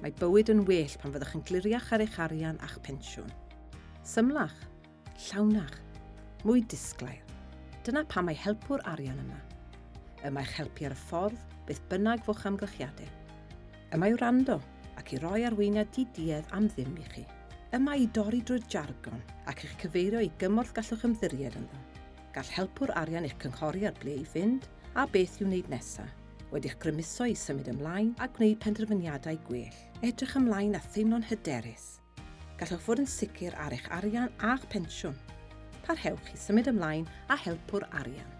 Mae bywyd yn well pan fyddwch yn gliriach ar eich arian a'ch pensiwn. Symlach, llawnach, mwy disglair. Dyna pam mae helpwr arian yma. Yma i'ch helpu ar y ffordd, beth bynnag fo'ch amgylchiadau. Yma i wrando ac i roi arweiniad di-duedd am ddim i chi. Yma i dorri drwy'r jargon ac i'ch cyfeirio i gymorth gallwch ymddiried ynddo. Gall helpwr arian eich cynghori ar ble i fynd a beth i'w wneud nesaf, wedi'ch grymuso i symud ymlaen a gwneud penderfyniadau gwell, edrych ymlaen a theimlo'n hyderus. Gallwch fod yn sicr ar eich arian a'ch pensiwn. Parhewch i symud ymlaen â helpwr arian.